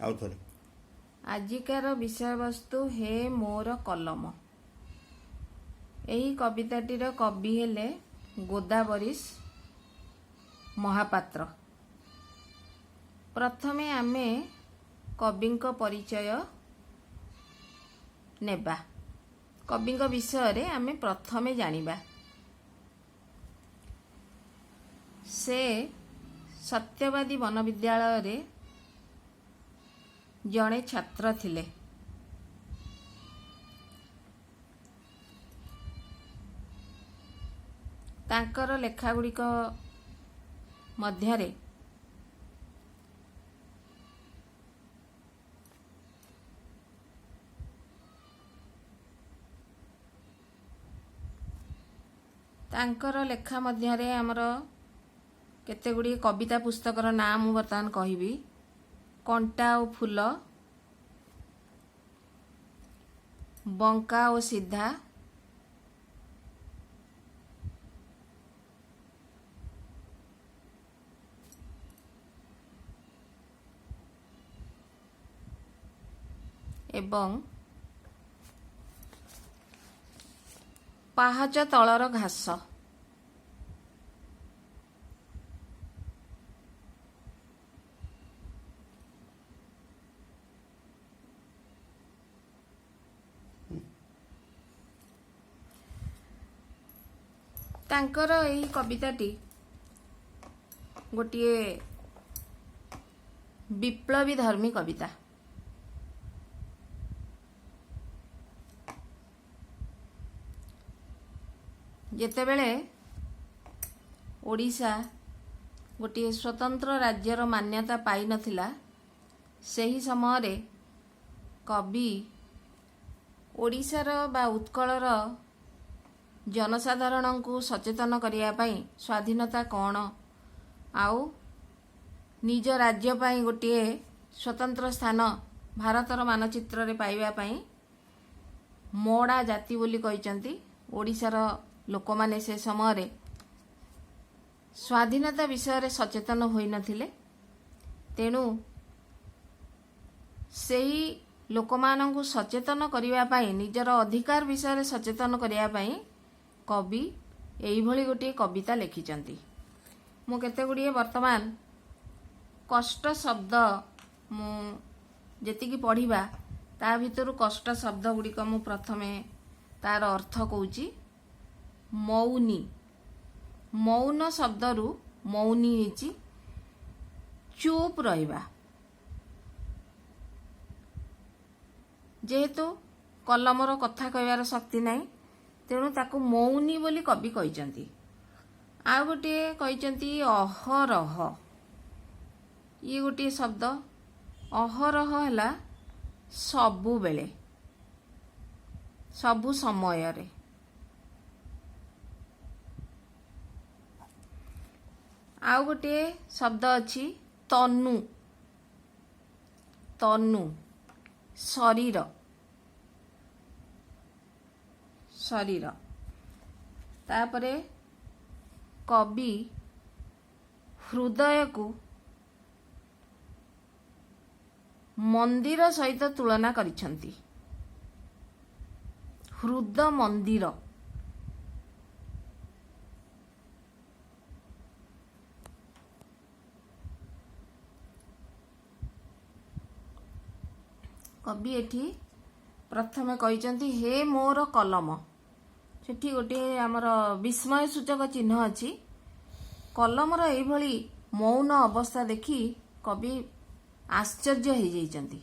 ଆଉ ଥରେ। ଆଜିକାର ବିଷୟବସ୍ତୁ ହେ ମୋର କଲମ। ଏହି କବିତାଟିର କବି ହେଲେ ଗୋଦାବରୀଶ ମହାପାତ୍ର। ପ୍ରଥମେ ଆମେ କବିଙ୍କ ପରିଚୟ ନେବା। କବିଙ୍କ ବିଷୟରେ ଆମେ ପ୍ରଥମେ ଜାଣିବା। ସେ ସତ୍ୟବାଦୀ ବନବିଦ୍ୟାଳୟରେ ଜଣେ ଛାତ୍ର ଥିଲେ। ତାଙ୍କର ଲେଖାଗୁଡ଼ିକ ମଧ୍ୟରେ ଆମର କେତେ ଗୁଡ଼ିଏ କବିତା ପୁସ୍ତକର ନାଁ ମୁଁ ବର୍ତ୍ତମାନ କହିବି। କଣ୍ଟା ଓ ଫୁଲ, ବଙ୍କା ଓ ସିଧା, ଏବଂ ପାହାଚ ତଳର ଘାସ। ତାଙ୍କର ଏହି କବିତାଟି ଗୋଟିଏ ବିପ୍ଳବୀ ଧର୍ମୀ କବିତା। ଯେତେବେଳେ ଓଡ଼ିଶା ଗୋଟିଏ ସ୍ୱତନ୍ତ୍ର ରାଜ୍ୟର ମାନ୍ୟତା ପାଇନଥିଲା, ସେହି ସମୟରେ କବି ଓଡ଼ିଶାର ବା ଉତ୍କଳର ଜନସାଧାରଣଙ୍କୁ ସଚେତନ କରିବା ପାଇଁ ସ୍ୱାଧୀନତା କ'ଣ ଆଉ ନିଜ ରାଜ୍ୟ ପାଇଁ ଗୋଟିଏ ସ୍ୱତନ୍ତ୍ର ସ୍ଥାନ ଭାରତର ମାନଚିତ୍ରରେ ପାଇବା ପାଇଁ ମଡ଼ା ଜାତି ବୋଲି କହିଛନ୍ତି। ଓଡ଼ିଶାର ଲୋକମାନେ ସେ ସମୟରେ ସ୍ୱାଧୀନତା ବିଷୟରେ ସଚେତନ ହୋଇନଥିଲେ। ତେଣୁ ସେହି ଲୋକମାନଙ୍କୁ ସଚେତନ କରିବା ପାଇଁ, ନିଜର ଅଧିକାର ବିଷୟରେ ସଚେତନ କରିବା ପାଇଁ କବି ଏଇଭଳି ଗୋଟିଏ କବିତା ଲେଖିଛନ୍ତି। ମୁଁ କେତେ ଗୁଡ଼ିଏ ବର୍ତ୍ତମାନ କଷ୍ଟ ଶବ୍ଦ, ମୁଁ ଯେତିକି ପଢ଼ିବା ତା ଭିତରୁ କଷ୍ଟ ଶବ୍ଦ ଗୁଡ଼ିକ ମୁଁ ପ୍ରଥମେ ତାର ଅର୍ଥ କହୁଛି। ମୌନୀ, ମୌନ ଶବ୍ଦରୁ ମୌନୀ ହେଇଛି। ଚୁପ୍ ରହିବା। ଯେହେତୁ କଲମର କଥା କହିବାର ଶକ୍ତି ନାହିଁ, ତେଣୁ ତାକୁ ମୌନୀ ବୋଲି କବି କହିଛନ୍ତି। ଆଉ ଗୋଟିଏ କହିଛନ୍ତି ଅହରହ। ଇଏ ଗୋଟିଏ ଶବ୍ଦ। ଅହରହ ହେଲା ସବୁବେଳେ, ସବୁ ସମୟରେ। ଆଉ ଗୋଟିଏ ଶବ୍ଦ ଅଛି ତନୁ। ତନୁ ଶରୀର, ଶରୀର। ତାପରେ କବି ହୃଦୟକୁ ମନ୍ଦିର ସହିତ ତୁଳନା କରିଛନ୍ତି। ହୃଦ ମନ୍ଦିର। କବି ଏଠି ପ୍ରଥମେ କହିଛନ୍ତି, ହେ ମୋର କଲମ। ସେଠି ଗୋଟିଏ ଆମର ବିସ୍ମୟ ସୂଚକ ଚିହ୍ନ ଅଛି। କଲମର ଏଇଭଳି ମୌନ ଅବସ୍ଥା ଦେଖି କବି ଆଶ୍ଚର୍ଯ୍ୟ ହେଇଯାଇଛନ୍ତି।